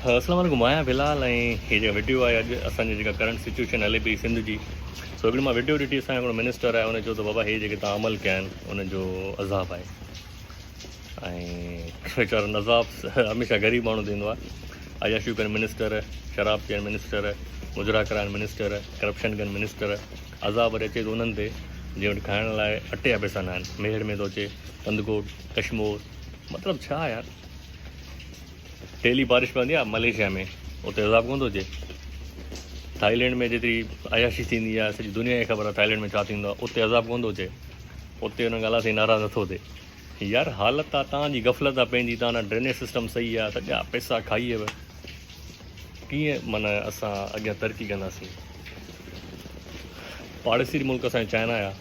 اسلام عليڪم مان آهيان بلال ۽ هي جيڪا وڊيو آهي اڄ اسان جي جيڪا ڪرنٽ سچويشن هلي پئي سنڌ جي سو هڪڙي مان وڊيو ڏٺي اسان جو هڪڙو منسٽر آهي ان چيو ته بابا هي جيڪي تان عمل ڪيا آهن ان جو عذاب آهي ۽ ويچارن عذاب هميشه غريب ماڻهو ٿيندو آهي عياشيون ڪن منسٽر شراب پيئن منسٽر مجرا ڪرائن منسٽر ڪرپشن ڪن منسٽر عذاب وري اچي ٿو انهن تي جن وٽ کائڻ لاء اٽي جا پئسا نه آهن ميهڙ ۾ ٿو اچي ڪنڌڪوٽ ڪشمور مطلب ڇا يار ڊيلي بارش پوندي آهي ملائيشيا ۾ اتي عذاب ڪونه ٿو اچي ٿائيلينڊ ۾ جيتري عياشي ٿيندي آهي سڄي دنيا کي خبر آهي ٿائيلينڊ ۾ ڇا ٿيندو آهي اتي عذاب ڪونه ٿو اچي اتي ان ڳالهه سان ناراض نٿو ٿئي يار حالت آ تان جي غفلت آ پنهنجي تان نه ڊرينيج سسٽم صحيح آ سڄا پئسا کائي ويا ڪيئن معنی اسان اڳيان ترقي ڪنداسين پاڙيسري ملڪ اسان چائنا آ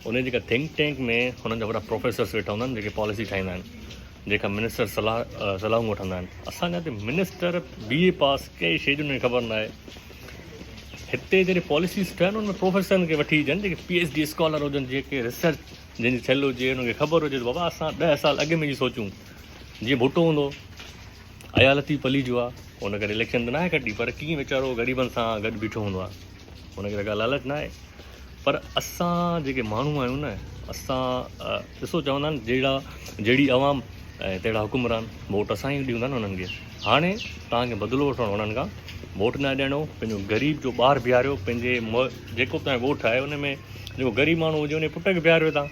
ان جيڪا ٿنڪ ٽينڪ ۾ هنن جا وڏا پروفيسرس ويٺا هوندا آهن جيڪي پاليسي ٺاهيندا آهن جنهن کان منسٽر صلاح صلاحون وٺندا آهن اسان جا هتي منسٽر بي اي پاس ڪنهن شيء جو انهن کي خبر ناهي هتي جڏهن پاليسيز ٺهن ان ۾ پروفيسرن کي وٺي اچن جيڪي پي ايڇ ڊي اسڪالر هجن جيڪي ريسرچ جن جي ٿيل هجي انهن کي خبر هجي ته بابا اسان ڏهه سال اڳ ۾ جي سوچون جيئن ڀٽو هوندو ايا لطيف پليجو آهي ان ڪري اليڪشن ته ناهي کٽي پر ڪيئن ويچارو غريبن سان گڏ بيٺو هوندو آهي ان کي ته ڪا لالچ ناهي پر اسان جيڪي ماڻهو آهيون نه اسان ڏسو چوندا آهن جهڙا جهڙي عوام ۽ تهڙا حڪمران ووٽ اسان ئي ڏيون ٿا نه انهن کي هاڻي توهان کي بدلو وٺڻو انهن کان ووٽ نه ڏيڻو پنهنجو غريب جو ٻار بيهاريو پنهنجي جيڪو به توهان جو ڳوٺ آهي ان ۾ جيڪو غريب ماڻهو هجي ان جي پٽ کي بيهاريو تان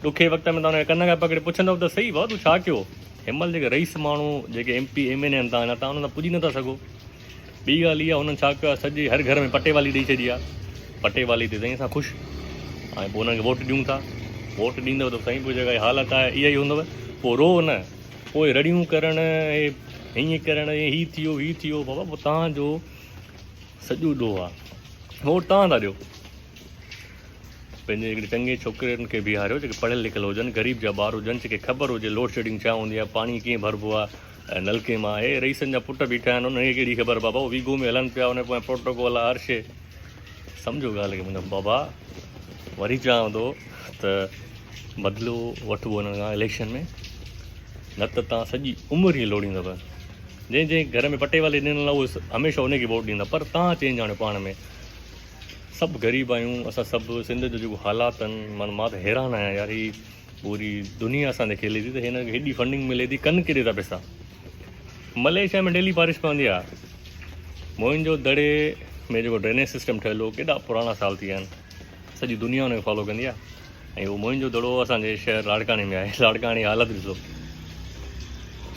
ڏکي وقت ۾ تان ان کي ڪن کان پڪڙي پڇندو ته صحيح ڀاء تون ڇا ڪيو هن مهل جيڪي رئيس ماڻهو جيڪي ايم پي ايم اين آهن تان تان انهن سان پڄي نٿا سگهو ٻي ڳالهه اها هنن ڇا ڪيو آهي سڄي هر گهر ۾ پٽيوالي ڏئي ڇڏي آهي پٽيوالي تي سائين اسان خوش ۽ پوء انهن کي ووٽ ڏيون ٿا ووٽ ڏيندو ته سائين پوء جيڪا حالت آهي اها ئي هوندو پوء رو نه پوء رڙيون ڪرڻ هيئن ڪرڻ هي ٿيو هي ٿيو بابا پوء تان جو سڄو ڏوهه آهي ووٽ تان ٿا ڏيو پنهنجي هڪڙي چڱي ڇوڪرين کي بيهاريو جيڪي پڙهيل لکيل هجن غريب جا ٻار هجن جيڪي خبر هجي لوڊ شيڊنگ ڇا هوندي آهي پاڻي ڪيئن ڀربو آهي ۽ نلڪي مان اهي رئيسن جا پٽ بيٺا آهن انهن کي ڪهڙي خبر بابا هو ويگو ۾ هلن پيا ان پويان پروٽوڪول آهي هر شي سمجهو ڳالهه کي منهنجا بابا وري چوان ٿو ته بدلو وٺبو انهن کان اليڪشن ۾ نه ته تان سڄي عمر ئي لوڙيندو جنهن جنهن گهر ۾ پٽيوالي ڏنل اهو هميشه ان کي ووٽ ڏيندا پر تان چينج آڻيو پاڻ ۾ سڀ غريب آهيون اسان سڀ سنڌ جو جيڪو حالات آهن معنيٰ مان ته حيران آهيان يار هي پوري دنيا اسان تي کيلي ٿي ته هن کي هيڏي فنڊنگ ملي ٿي ڪن ڪيڏي ٿا پئسا ملائيشيا ۾ ڊيلي بارش پوندي آ موهن جو دڙي ۾ جيڪو ڊرينيج سسٽم ٺهيل هو ڪيڏا پراڻا سال ٿي ويا آهن سڄي دنيا ان کي فالو ڪندي آ ۽ اهو موهن جو دڙو اسان جي شهر لاڙڪاڻي ۾ آهي لاڙڪاڻي حالت ڏسو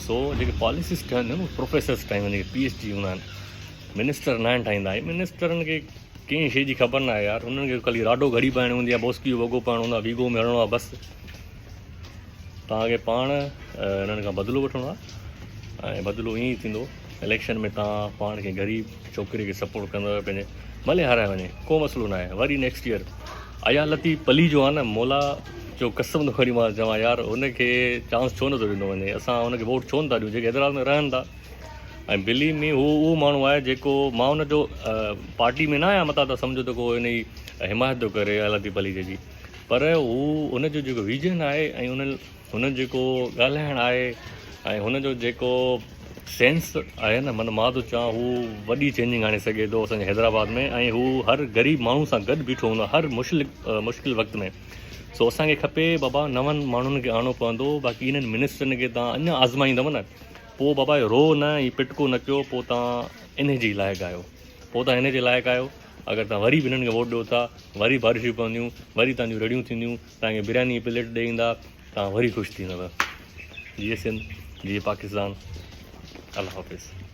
سو جيڪي پاليسيز ٺهن ٿيون پروفيسرس ٺاهيندا جيڪي پي ايڇ ڊي هوندا آهن منسٽر ناهن ٺاهيندا ۽ منسٽرن کي ڪنهن شيء جي خبر ناهي يار انهن کي خالي راڊو گهڙي پائڻي هوندي آهي بوسڪي جو وڳو پائڻو هوندو آهي ويگو ۾ هلڻو آهي بس توهان کي پاڻ انهن کان بدلو وٺڻو آهي ۽ بدلو ائين ئي ٿيندو اليڪشن ۾ توهان پاڻ کي غريب ڇوڪري کي سپورٽ ڪندو پنهنجي ڀلي هارائي وڃي ڪو مسئلو ناهي وري نيڪسٽ ايئر ايا لطيف پلي جو آهي نه مولا جو قسم ٿو کڻي مان چوان يار هن کي چانس ڇو نٿو ڏنو وڃي اسان هن کي ووٽ ڇو نٿا ڏيون جيڪي حيدرآباد ۾ رهن ٿا ۽ بليو مي هو اهو ماڻهو آهي جيڪو مان ان جو پارٽي ۾ نه آهيان متان ته سمجهو ته ڪو ان جي حمايت ٿو ڪري لطيف پليجي جي پر هو ان جو جيڪو ويزن آهي ۽ ان هن جيڪو ڳالهائڻ آهي ۽ هن جو جيڪو سينس آهي نه من مان ٿو چوان هو وڏي چينجنگ آڻي سگهي ٿو اسانجي حيدرآباد ۾ ۽ هو هر غريب ماڻهو سان گڏ بيٺو هوندو هر مشڪل مشڪل وقت ۾ سو اسانکي کپي بابا نون ماڻهن کي آڻو پوندو باقي انهن منسٽرن کي تان اڃا آزمائيندو نه پوء بابا رو نه ۽ پٽڪو نه ڪيو پوء توهان انهي جي لائق آهيو پوء توهان انهي جي لائق آهيو اگر توهان وري به انهن کي ووٽ ڏيو ٿا وري بارشون پونديون وري توهان جون رڙيون ٿينديون توهان کي برياني جي پليٽ ڏئي ايندا توهان وري خوش ٿيندؤ جيئي سنڌ جيئي پاڪستان الله حافظ.